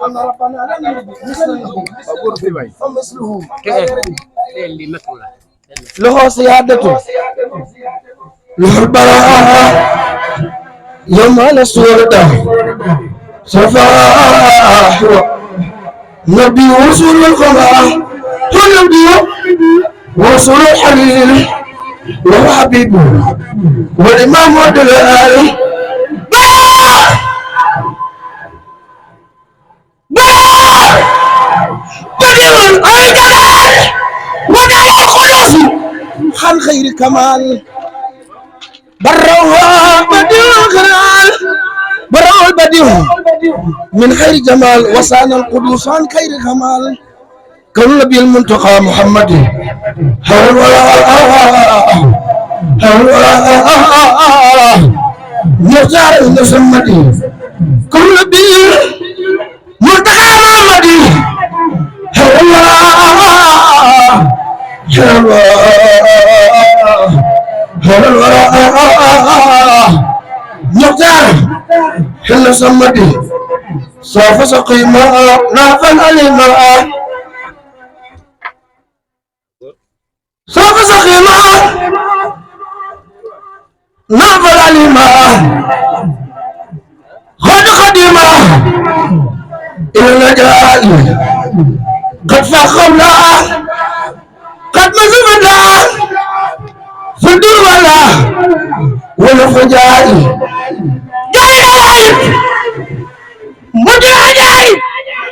أن ربنا لم يرد مثلهم فمثلهم له سيادته له البراءة يوم السورة صفاح نبي وصول القمر والنبي وصول الحليل وهو حبيبه والإمام والدلال بدر الجلال ودار الخلوص خل خير كمال بروها بدر الجلال برو البديع من خير جمال وسان القدوس عن خير كمال كل نبي المنتقى محمد هل مختار المسمدي كل نبي منتقى محمد مختار حل صمدي صاف سقي ماء نافل علي ماء صاف سقي ماء نافل علي ماء خد خديمة إلى النجاة قد فخمنا قد مزمنا فدر ولا ونفجائي مدير عجائب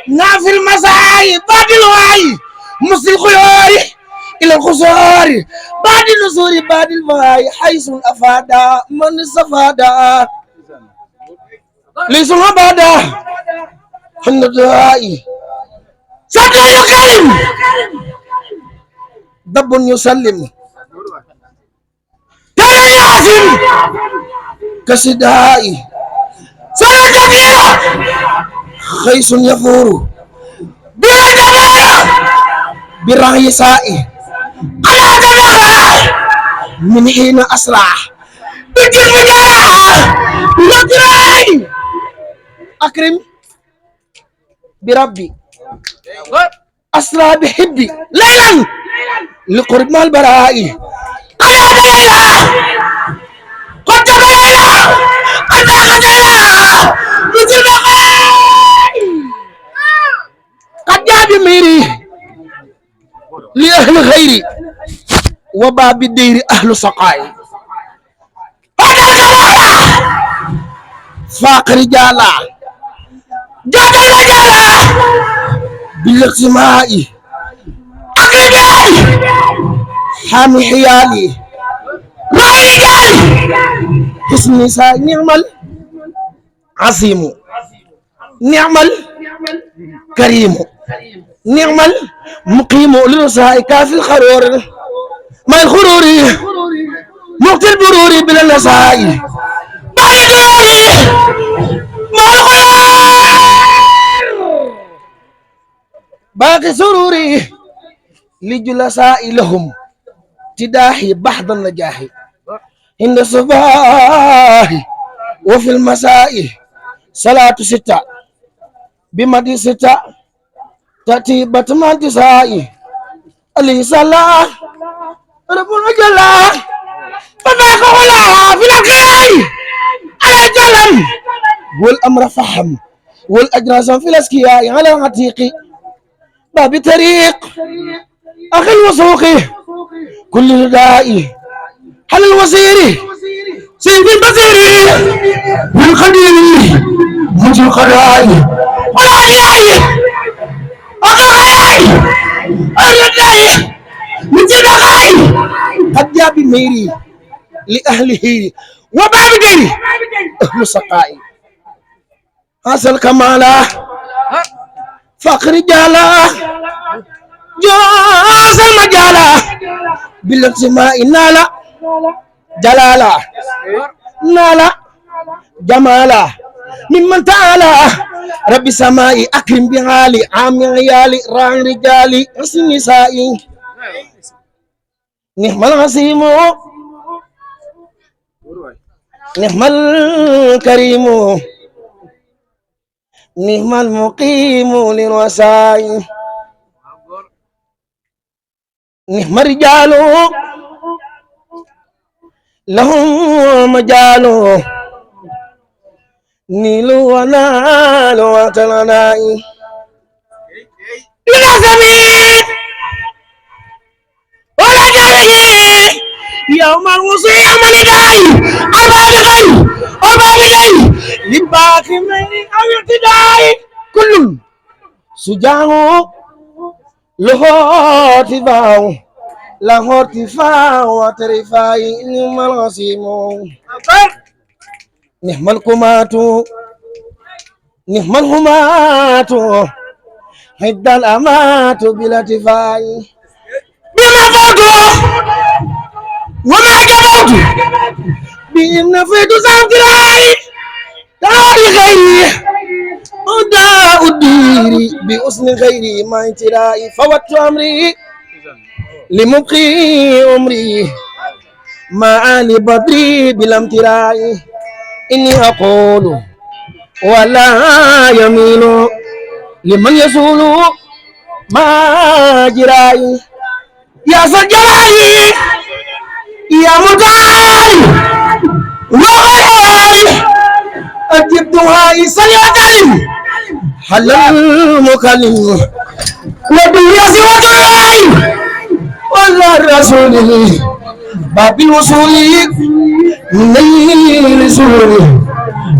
نافي المساعي بعد الوعي مصر الخيار إلى الخسار بعد النصور بعد الوعي حيث الأفادة من الصفادة ليس الأبادة حن الدعائي صدر الكريم دب يسلم ترى ياسم كسدائي سنة كبيرة خيس يفور بلا جمال برعي سائي على جمال من حين أسرع بجل مجال لدراي أكرم بربي أسرع بحبي ليلا لقرب مال برائي على ليلة قد جبلنا قد أخذنا مثل قد جاب ميري لأهل غيري وباب الدير أهل سقاي هذا الكلام فاق رجالا جاد الرجالا بالاقتماء أقرجال حامي حيالي رأي رجال حسن نساء نعمل عظيم نعمل كريم نعمل مقيم للنساء كافي الخرور ما الخرور مقتل بروري بلا النساء بايدوري ما الخرور باقي سروري لجلساء لهم تداحي بحض النجاح عند الصباح وفي المساء صلاة ستة بمدي ستة تأتي بتمان تسائي عليه صلاة ربنا جل فذاك ولا في الأكراي على الجلم والأمر فهم والأجراس في الأسكياء على العتيق باب طريق أخي الوثوق كل ردائي هل الوزير سيف البزير من خديري مجل القرائي والعليائي أخي الردائي من جدقائي قد جاب الميري لأهله وباب ديري أهل سقائي حسن الكمالة فقر رجالا جوز المجالة بالاقتماء نالا جلالا نالا جمالا ممن تعالى ربي سمائي أكرم بحالي عام عيالي راعي رجالي حسن نسائي نعم العظيم نعم الكريم نعم المقيم للوسائل نعم الرجال لهم مجال نيل ونال وتلناي للأسمين ولا جريه يوم الوصي يوم النداء أربع بغي للباقي من أو اعتداء كل سجاه له ارتفاع وترفاع نعم الغسيم نعم القمات نعم الهمات حد الأمات بلا ارتفاع بما فوت وما جبوت بإن نفيت سامتراي تاريخي أداء الدير بأسن غيري ما انترائي فوت أمري لمبقي عمري مع بدري بلا امتراء إني أقول ولا يميل لمن يسول ما جراي يا سجلاي يا متعالي وغيري أجب دعائي سيدي حل المكلم ودنيا سوى دعائي ولا الرسول باب الوصول من الرسول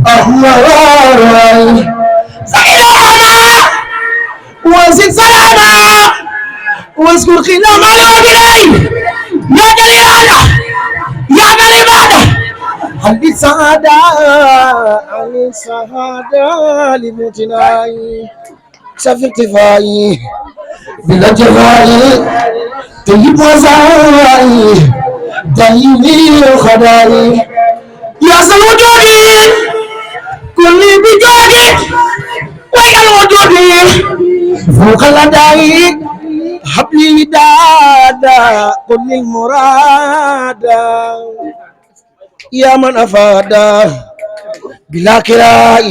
أحمر سعيدنا وزد سلاما واذكر خلال ما يوجد يا جليل يا جليل هل السعادة عن السعادة لموتناي شاف ارتفاعي بلا جفاعي طيب وزاي دايمي وخداي يا سوجودي كل بجودي ويا الوجودي فوق الأداء حبلي دادا كل المراد يا من أفاد بلا كراء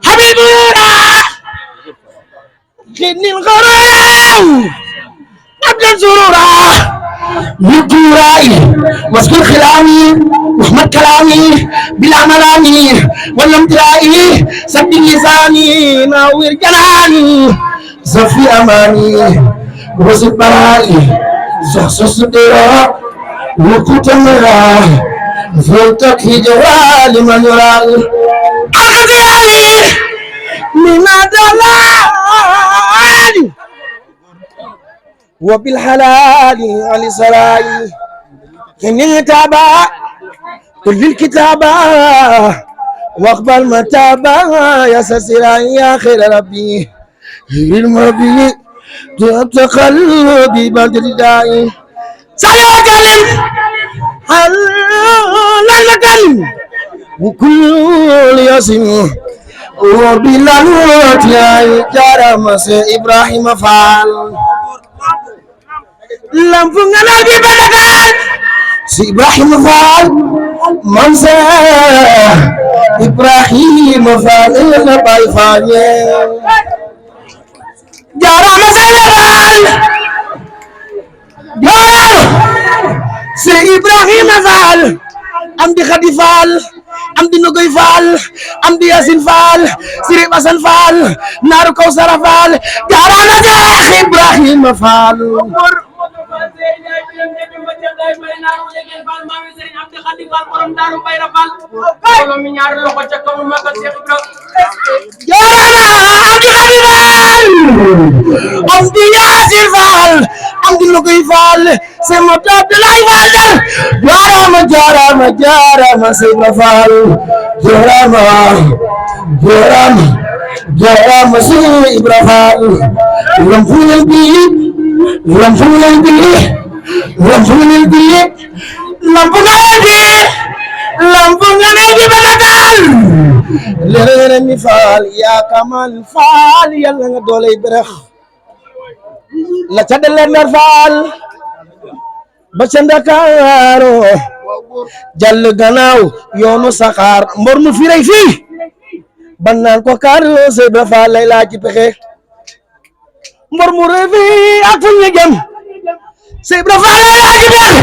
حبيبنا خدني الغرام أبدا سرورا يطوري واذكر خلامي واحمد كلامي بلا ملامي ولم ترائي سد لساني ناور جناني صفي أماني وزد برائي زحصص الدراء وكنت مراه فلتك هجرى لمن يرائي أغزياني لماذا لا وبالحلال على سراي إن الكتابة كل الكتابة واقبل متابة يا سسراي يا خير ربي المربي تقلبي بدر داي سيوكلم هل نكلم وكل يسمع وبالله يا جرم إبراهيم فعل لم فنغنا دي بدغال سي إبراهيم فال منسى إبراهيم فال باي فال جارا مسيرال جارا سي إبراهيم فال أمدي خدي فال أمدي نوغي فال أمدي ياسين فال سيري بسن فال نارو كوسر فال جارا مسير إبراهيم فال Lampungan di Balagal lere mi faal ya kamal faal yalla nga dooley berex la ca dele mer faal ba ca Ndakaaru jàll gannaaw yoonu saxaar mbor mu fi rey fii ban naan ko Carlo Cheikh Ibra Fall lay laaj ci pexe mbor mu refi ak fu ñu jëm Cheikh Ibra Fall lay laaj ci pexe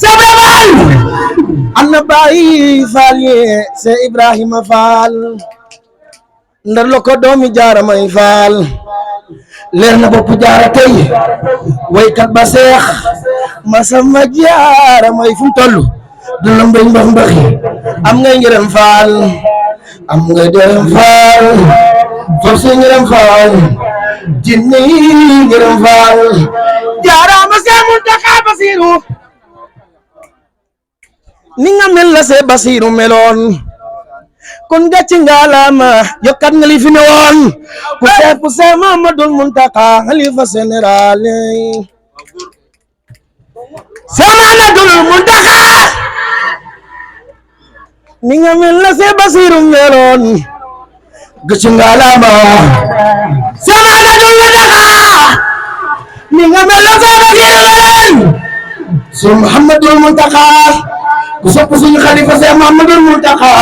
Cheikh Ibra Fall ana Baay Fall ye Cheikh Ibrahima Fall ndar lo ko doomi jaara may Fall leer na bopp jaara tey waykat ba seex masama jaara may fu mu toll du la mbéy mbax mbaxi am ngay ngërëm Fall am nga dërëm Fall forse ngërëm Fall jinne ngërëm Fall jaaraama Seex Muntaxa Basiru ni nga mel la Seex Basiru meloon kon gàcce ngalaama yokkat nga li fi ne woon ku Seex Mamadul Muntaxa xalifa général Seex Mamadul Muntaxa ni nga mel la Seex Basiru meloon gàcce ngalaama Seex Mamadul Muntaxa ni nga mel la Seex Basiru meloon Seex Muhammadul Muntaxa ku sopp suñu xalifa Seex Muhammadul Muntaxa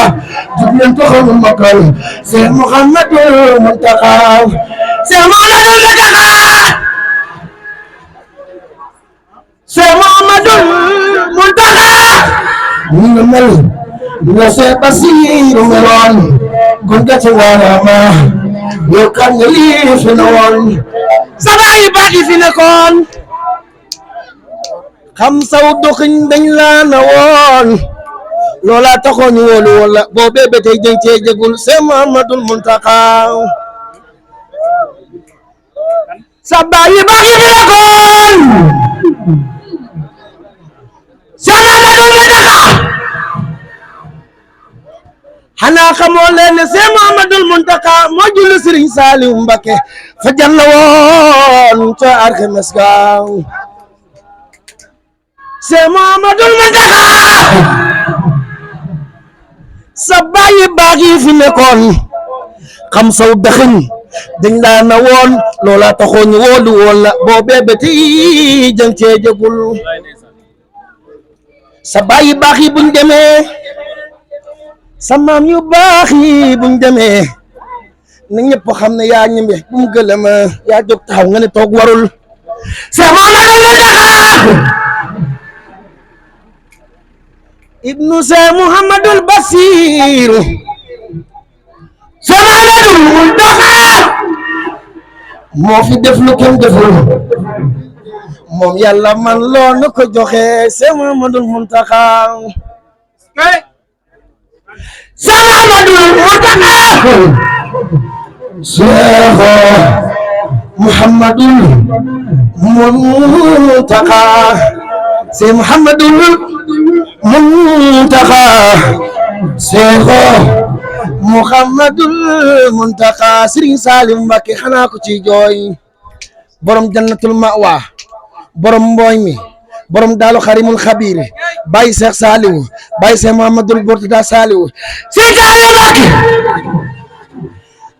jub leen taxawu makal Seex Muhammadul Muntaxa Seex Muhammadul Muntaxa Seex Muhammadul Muntaxa ni nga mel la Seex Basiru meloon kon gàcce ngalaama yow kan nga lii fi ne woon sa baay yu baax yi fi nekkoon xam saw doxiñ dañ laa na woon loola taxoon ñu wóolu wala boo bébé tey jëng cee jégul Seex Muhammadul Muntaxa sa baay yu baax yi fi nekkoon Seex Muhammadul Muntaxa xanaa xamoo leen ne Seex Muhammadul Muntaxa moo julli Sëriñ Saaliw Mbakke fa jàll woon ca Arxemes gaaw Seex Muhammadul Muntaxa sa baay baax yi fi nekkoon xam saw daxiñ dañ laa na woon loola taxoon ñu wóolu woon la boo bébé ti jëng cee jégul sa baay baax yi buñ demee sa maam yu baax yi buñ demee na ñëpp xam ne yaa ñembe bu mu gëlëma yaa jóg taxaw nga ne toog warul Seex Muhammadul Muntaxa ibnu Seex Muhammadul Basiru Seex Muhammadul Muntaxa moo fi def lu kenn deful moom yàlla man loo na ko joxe Seex Muhammadul Muntaxa Seex Muhammadul Muntaxa Seex Muhammadul Muntaxa Seex Muhammadul Muntaxa Seex Muhammadul Muntaxa Sëriñ Saaliw Mbakke xanaa ko ci jooy borom jannatul mawa borom mbooy mi borom daalu xarimul xabiir Baay Seex Saaliw Baay Seex Muhammadul Murtada Saaliw Sëriñ Saaliw Mbakke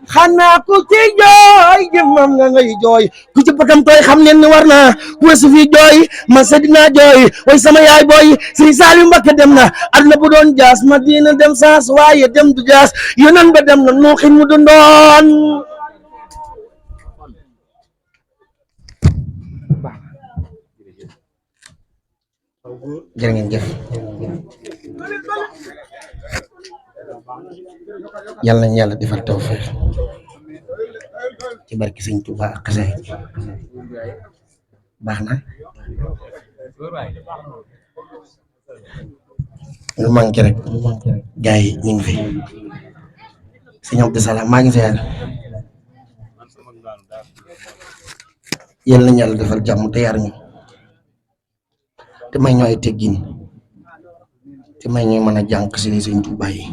xanaa ku ci jooy jëmmam nga ngay jooy ku ci patam tooy xam leen ni war na ku weesu fi jooy man sa dinaa jooy way sama yaay booy Sëriñ Saaliw Mbakke dem na aduna bu doon jaas Madina dem saas waaye dem du jaas yonan ba dem na nuuxin mu dundoon jërë ngeen jëf yàlla nañu yàlla defal tawfeex ci barki Sëñ Tuubaa ak xasaay baax na lu manqué rek gars yi ñu ngi fi Sëñ Abdou Salam maa ngi si yàlla yàlla nañu yàlla defal jàmm te yar ñu te may ñu ay teggin te may ñu mën a jànk si Sëñ Tuubaa yi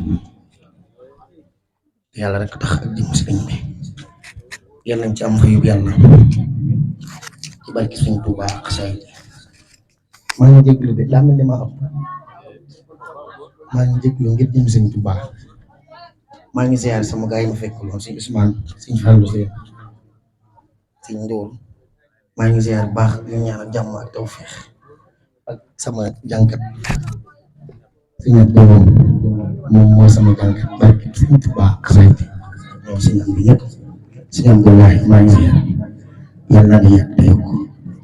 yàlla rek tax ak jëm sëriñ bi yàlla nañ ci am fayu yàlla ci barki Sëñ Tuubaa ak xasaay maa ngi jégalu de daa mel ni ma am maa ngi jégalu ngir jëm Sëñ Tuubaa maa ngi ziar sama gaay yi ma fekk lool Sëñ Ousmane Sëñ Fallou Seye Sëñ Ndour maa ngi ziar baax di ñaanal jàmm ak tawfeex ak sama jànkat Sëñ Abdou moom mooy sama jànkat barki Sëñ Tuubaa xasaayid ñoom sëñ am bi ñëpp sëñ Abdoulaye maa ngi ziar yàlla na yàgg te yokk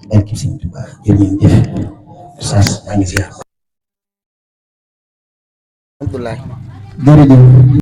barke sëñ Tuubaa jërëjëf Saas maa ngi ziar Abdoulaye jërëjëf